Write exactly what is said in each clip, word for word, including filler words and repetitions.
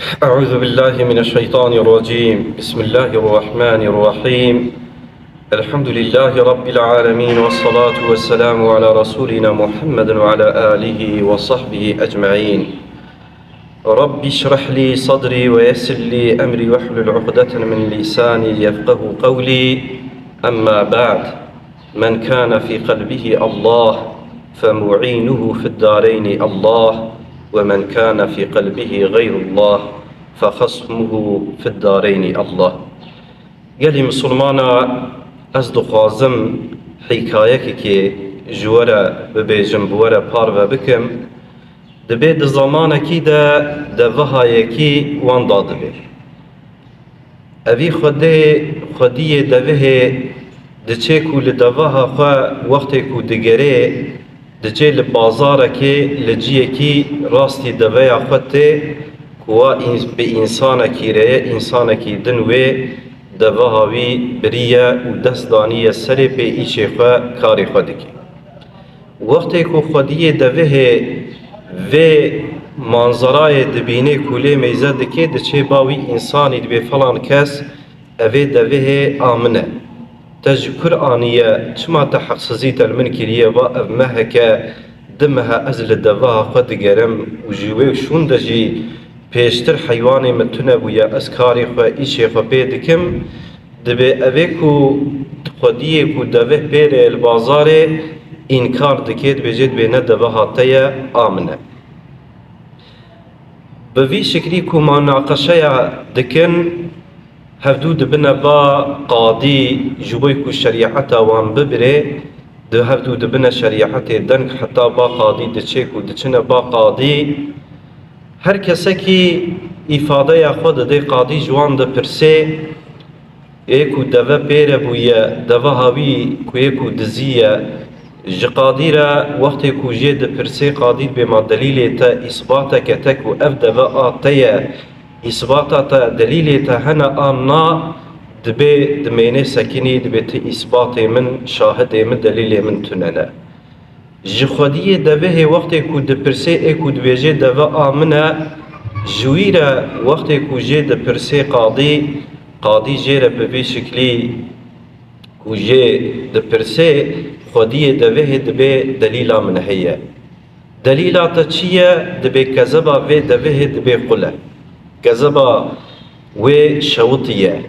أعوذ بالله من الشيطان الرجيم. بسم الله الرحمن الرحيم. الحمد لله رب العالمين، والصلاة والسلام على رسولنا محمد وعلى آله وصحبه أجمعين. رب اشرح لي صدري ويسر لي أمري واحلل عقدة من لساني يفقه قولي. أما بعد، من كان في قلبه الله فمعينه في الدارين الله، ومن كان في قلبه غير الله فخصمه في الدارين الله. Gelî misilmana, ez dixwazim hîkayekekê ji we re bibêjim, bi we re parve bikim. Dibê di zamanekî de deveha yekî wenda dibê. Evî xwedê, xwediyê devihê diçê ku li deveha xwe wextê ku digerê, dicê li bazarekê, li ciyekî rastî deveya xwe tê, ku wa îns-, bi însanekî re ye, însanekî din wê deveha wî biriye û dest daniye serê pê îşê xwe, karê xwe dike. Wextê ku xwediyê devihê vê manzerayê dibînê ku lê meyze dikê, diçê ba wî însanî dibê, falan kes, evê devihê a min e. Te ji kur aniye, çima te heqsizî te li min kiriye, va ev meheke, du mehe ez li deveha xwe digerim û ji wê şûn de jî pêştir heywanê min tune bûye, ez karê xwe, îşê xwe pê dikim. Dibê evê ku xwediyê ku devih pê re li bazarê înkar dike, dibêje dibê ne deveha te ye, a min e. Bi vî şiklî ku manaqeşeya dikin, hevdû dibine ba qadî, ji bo ku şerîeta wan bibirê, di hevdû dibine şerîetê deng, heta ba qadî diçê ku diçine ba qadî. Her kesekî îfadeya xwe dide, qadî ji wan dipirsê, ê ku deve pê re bûye, deveha wî ku yê ku dizî ye, ji qadî re wextê ku jê dipirsê, qadî dibê ma delîlê te, îsbateke te ku ev deve a te ye, îsbata te, delîlê te hene an na, dibê dimênê sekinî, dibê ti îsbatê min, şahidê min, delîlê min tune ne. Ji xwediyê devihê wextê ku dipirsê, ê ku dibêjê deve a min e, ji wî re wextê ku jê dipirsê qadî, qadî jê re bi vî şiklî ku jê dipirsê, xwediyê devihê dibê delîla min heye. Delîla te çi ye? Dibê kezeba vê devihê dibê qul e. Kezeba wê şewitiye.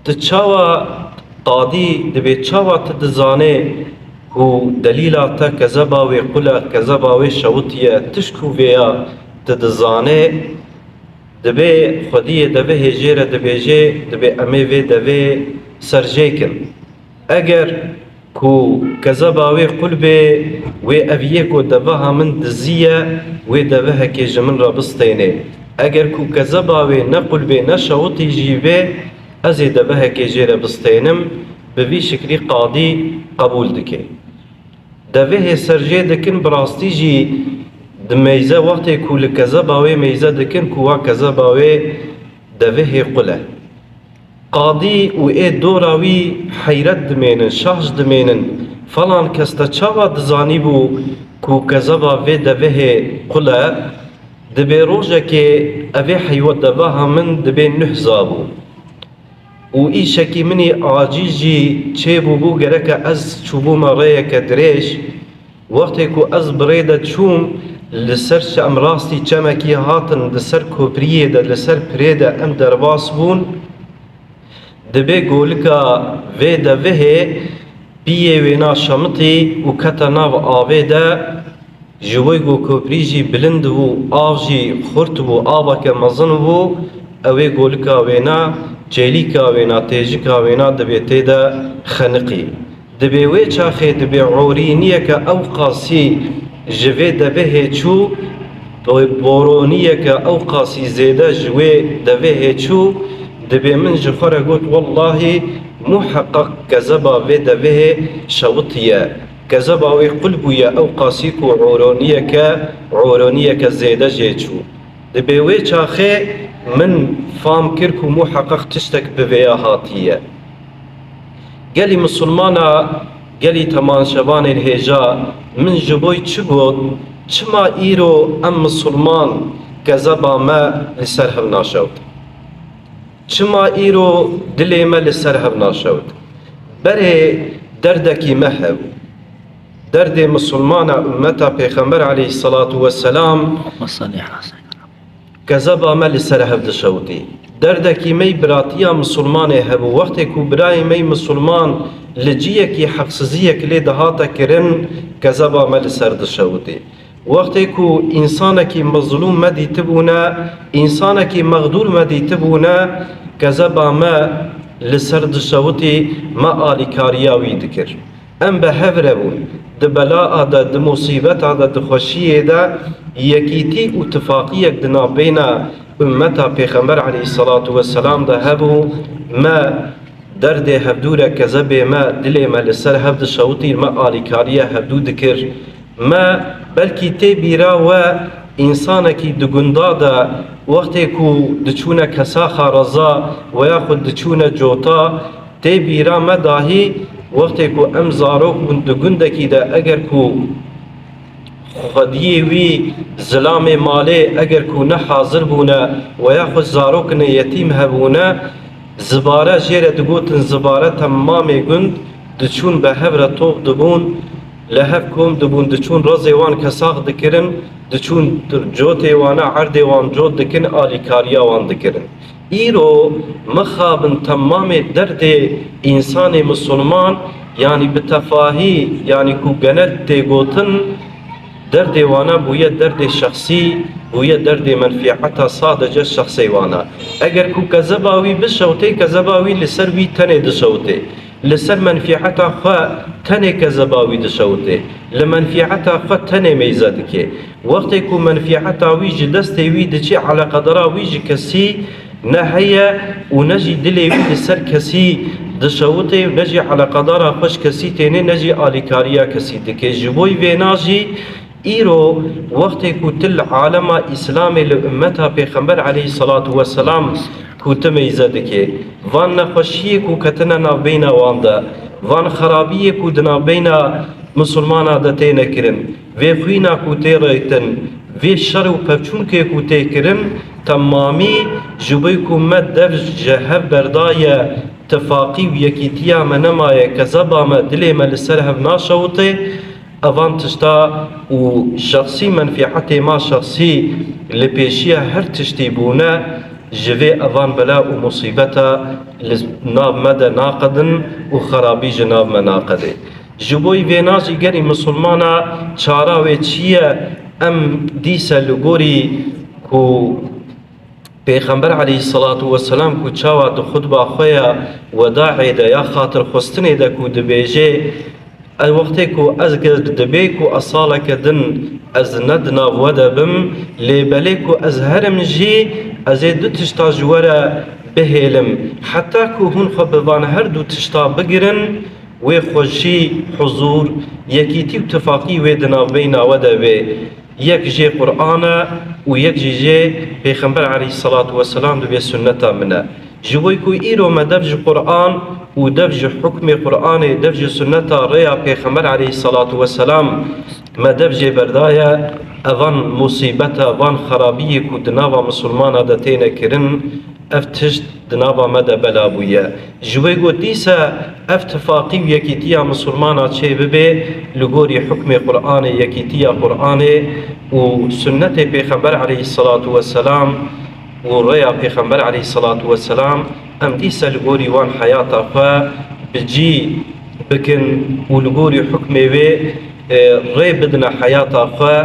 Tu çawa, qadî dibê çawa tu dizanê ku delîla te kezeba wê qul e, kezeba wê şewitiye, tişt ku vêya tu dizanê, dibê xwediyê devihê jê re dibêjê, dibê em ê vê devê ser jê kin. Eger ku kezeba wê qul bê, wê ev yê ku deveha min dizî ye, wê devehekê ji min re bistênê. Eger ku kezeba wê ne qul bê, ne şewitî jî bê, ez ê devehekê jê re bistênim, bi vî şiklî qadî qebûl dike. Devehê ser jê dikin, bi rastî jî di meyze, wextê ku li kezeba wê meyze dikin, ku wa kezeba wê devehê qul e. Qadî û ê dora wî heyret dimênin, şaş dimênin, falan kes te çawa dizanîbû ku kezeba vê devehê qul e? Dibê rojekê evê heywa deveha min dibê nuh za bû. Û îşekî min î acîl jî çêbûbû, gereke ez çûbûme rêyeke dirêj. Wextê ku ez bi rê de çûm, li ser çem, rastî çemekî hatin, li ser kopriyê de, li ser pirê de em derbas bûn. Dibê golika vê devihê piyê wêna şemitî û kete nav avê de, ji bo ku koprî jî bilind bû, av jî xurt bû, aveke mezin bû, ew ê golika wêna, çêlîka wêna, têjika wêna dibê tê de xeniqî. Dibê wê çaxê dibê orîniyeke ew qasî ji vê devehê çû, bo-, boroniyeke ew qasî zêde ji wê devehê çû, dibê min ji xwe re got, wellahî muheqeq kezeba vê devehê şewitiye. Kezeba wê qul bûye ew qasî ku oroniyeke, oroniyeke zêde jê çû. Dibê wê çaxê min fam kir ku muheqeq tiştek bi vêya hatiye. Gelî misilmana, gelî temanşevanên hêja, min ji bo çi got, çima îro em misilman Kezeba me li ser hev naşewt. Çima îro dilê me li ser hev naşewt? Berê derdekî me hebû. Derdê misilmana ummeta Pêxember aleyhisselatu vesselam, Allahümme salli ala seyyidina. Kezeba me li ser hev dişewtî. Derdekî me yî biratiya misilmanê hebû. Wextê ku birayê me yî misilman li ciyekî heqsiziyek lê dihate kirin, kezeba me li ser dişewtî. Wextê ku însanekî mezlûm me dîtibûne, însanekî mexdûr me dîtibûne, kezeba me li ser dişewitî, me alîkariya wî dikir. Em bi hev re bûn. Di bela de, di musîbeta de, di xweşiyê de yekîtî û tifaqiyek di navbeyna ummeta Pêxember aleyhisselatu vesselam de hebû. Me derdê hevdû re, kezebê me, dilê me li ser hev dişewitî, me alîkariya hevdû dikir. Me belkî tê bîra we însanekî di gunda de wextê ku diçûne kesaxa reza we yaxud diçûne cota, tê bîra me dahî wextê ku em zarok bûn di gundekî de, eger ku xwediyê wî, zilamê malê, eger ku ne hazir bûne we yaxud zarokine yetîm hebûne, zibare jê re digotin zibare, temamê gund diçûn bi hev re top dibûn, li hev kom dibûn, diçûn rezê wan kesax dikirin, diçûn cotê wane erdê wan cot dikin, alîkariya wan dikirin. Îro mixabin temamê derdê însanê misilman, yanî bi tefahî, yanî ku genel tê gotin, derdê wana bûye derdê şexsî, bûye derdê menfîeta sadece şexsê wana. Eger ku kezeba wî bişewtê, kezeba wî li ser wî tenê dişewtê. Li ser menfîeta xwe tenê kezeba wî dişewitê. Li menfîeta xwe tenê meyze dike. Wextê ku menfîeta wî ji destê wî diçe, eleqedara wî ji kesî ne heye û ne jî dilê wî li ser kesî dişewitê û ne jî eleqedara xwe ji kesî tênê, ne jî alîkariya kesî dike. Ji bo vêna jî îro wextê ku tu li alema Îslamê, li ummeta Pêxember aleyhisselatu vesselam ku tu meyze dike, van nexweşiyê ku ketine navbeyna wan de, van xerabiyê ku di navbeyna misilmana de têne kirin, vê xwîna ku tê rêtin, vê şer û pevçûnkê ku tê kirin, temamî ji bo ku me dev ji hev berdaye, tifaqî û yekîtiya me nemaye, kezeba me, dilê me li ser hev naşewite. Evan tişta û şexsî menfîetê ma şexsî li pêşiya her tiştî bûne, ji vê evan bela û musîbeta li nav me de naqedin û xerabî ji nav me naqedê. Ji bo vêna jî gerî misilmana çara wê çi ye? Em dîse li gorî ku Pêxember aleyhisselatu vesselam ku çawa di xutba xwe ya wedaê de ya xatirxwestinê de ku dibêje, ez wextê ku ez ge-, dibê ku ez saleke din ez ne di nav we de bim, lê belê ku ez herim jî, ez ê du tişta ji we re bihêlim. Heta ku hûn xwe bi van her du tişta bigirin, wê xweşî, huzûr, yekîtî û tifaqî wê di navbeyna we de bê. Yek jê Qur'an e û yek jî jê Pêxember aleyhisselatu vesselam dibê sunneta min e. Ji bo ku îro me dev ji Qur'an û dev ji hukmê Qur'anê, dev ji sunneta rêya Pêxember aleyhisselatu vesselam me dev jê berdaye, evan musîbeta, van xerabiyê ku di nava misilmana de têne kirin, ev tişt di nava me de bela bûye. Ji wê got dîse ev tifaqî û yekîtiya misilmana çê bibe li gorî hukmê Qur'anê, yekîtiya Qur'anê û sunnetê Pêxember aleyhisselatu vesselam û rêya Pêxember aleyhisselatu vesselam, em dîse li gorî wan heyata xwe bi cî bikin û li gorî hukmê wê, e, rê bidine heyata xwe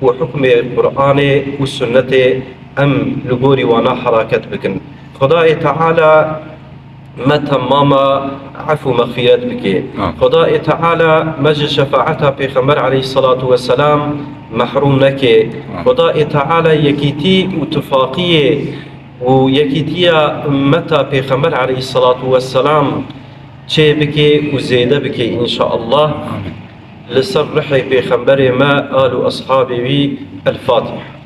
û hukmê Qur'anê û sunnetê em li gorî wana heraket bikin. Xwedayê Teala me temama efû mexfîret bike. Amin. Xwedayê Teala me ji şefaeta Pêxember aleyhisselatu vesselam mehrûm neke. Amin. Xwedayê Teala yekîtî û tifaqiyê û yekîtiya ummeta Pêxember aleyhisselatu vesselam çê bike û zêde bike înşaallah. Amin. Li ser rihê Pêxemberê me, al û eshabê wî, El Fatiha.